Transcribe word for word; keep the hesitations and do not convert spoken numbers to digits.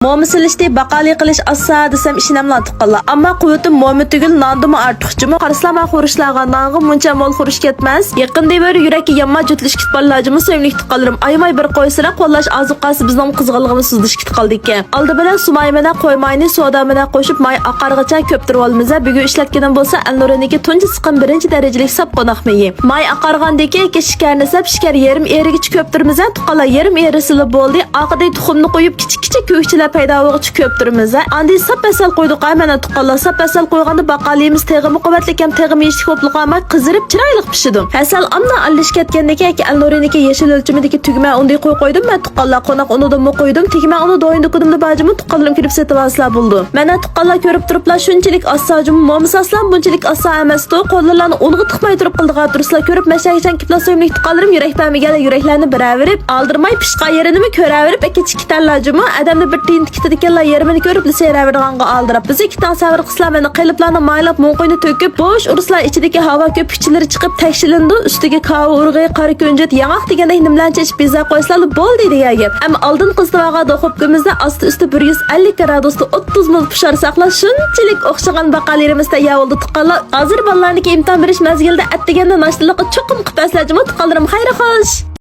موما سېلىشتى، باقالى قىلىش ئاسسا دېسەم ئىشىنەملا تۇغقانلار. ئەمما قۇۋۋىتىم موما تۈگۈل، ناندىنمۇ ئارتۇق جۇمۇ. قارىسىلا مانا خۇرۇچلارغا، نانغا مۇنچە مول خۇرۇچ كەتمەس. يېقىندىن بېرى يۈرەككە يانما جۈتلىشىپ كېتىپ بارلا جۇمۇ سۆيۈملۈك تۇغقانلىرىم. ئايىماي بىر قويسىلا، قوللاش ئازۇق قالسا بىزنىڭ قىزغىنلىقىمىز سۇسلىشىپ كېتىپ قالىدىكەن. ئالدى بىلەن سۇمايمەنە قوي ماينى سودا مەنە قوشۇپ ماي ئاقارغىچە كۆپتۈرۈۋالىمىز. بۈگۈن ئىشلەتكىنىم بولسا ئەلنۇرىنىڭكى تۇنجى سىقىم بىرىنچى دەرىجىلىك ساپ قوناق مېيى. ماي ئاقارغاندىن كېيىن شېكەرنى سەپ، شېكەر يېرىم ئېرىگىچە كۆپتۈرىمىز. تۇغقانلار يېرىم ئېرىسىلا بولدى. ئارقىدىن تۇخۇمنى قويۇپ كىچىك كىچىك كۆۋۈكچىلەر پەيدا بولغۇچە كۆپتۈرىمىز. ئاندىن ساپ ھەسەل قويدۇق. ئاي مانا تۇغقانلار، ساپ ھەسەل قويغاندا باقالىمىز تېخىمۇ قۇۋۋەتلىك ھەم تېخىمۇ يېيىشلىك بولۇپ قالماي قىزىرىپ چىرايلىق پىشىدۇ. ھەسەل ئاندىن ئارىلىشىپ كەتكەندىن كېيىن ئەلنۇرىنىڭكى يېشىل ئۆلچىمىدىكى تۈگمە ئۇنى قويۇپ قويدۇم. مەن تۇغقانلار قوناق ئۇنىدىنمۇ قويدۇم. تۈگمە ئۇنى دويۇن دۇكىنىمدا بار جۇمۇ، تۇغقانلىرىم كىرىپ سېتىۋالسىلا بولىدۇ. مانا تۇغقانلار كۆرۈپ تۇرۇپلا شۇنچىلىك ئاسسا جۇمۇ، موما ساسلام بۇنچىلىك ئاسسا ئەمەستۇ. قوللىرىلارنى ئۇنغا تىقماي تۇرۇپ قىلدىغان تۇرسىلا كۆرۈپ مەشەگىچەن كېپىلا سۆيۈملۈك تۇغقانلىرىم يۈرەكلەرمىگەن يۈرەكلەرنى بېرەۋېرىپ ئالدىرىماي پىشقان يېرىنىمۇ كۆرەۋېرىپ ئەكىچىك كېتەرلا جۇمۇ. ئادەمنى بىر تىيىن كېتىدىكەنلا يېرىمىنى كۆرۈپلا سېرەۋېرىدىغانغا ئالدىراپ. بىزى كېتىڭ سەۋر قىلسىلا مانا قېلىپلارنى مايلاپ مۇڭقۇينى تۆكۈپ بوش ئۇرسىلا ئىچىدىكى ھاۋا كۆپۈكچىلىرى چىقىپ تەكشىلىنىدۇ. ئۈستىگە كاۋا ئۇرۇغى، قارا كۆنجۈت، ياڭاق دېگەندەك نېمىلەرنى چېچىپ بېزەپ قويسىلا بولدى دېگەن گەپ. ئەمما ئالدىن قىزىتىۋالغان دۇخوپكىمىزدا ئاستا ئۈستى بىر يۈز ئەللىك گرادۇستا ئوتتۇز مىنۇت پىشۇرساقلا شۇنچىلىك ئوخشىغان باقالىرىمىز تەييار بولدى تۇغقانلار. ھازىر بالىلارنىڭكى ئىمتىھان بېرىش مەزگىلىدە ئەتىگەندە ناشتىلىققا چوقۇم قىلىپ بەرسىلە جۇمۇ تۇغقانلىرىم. خەير خوش.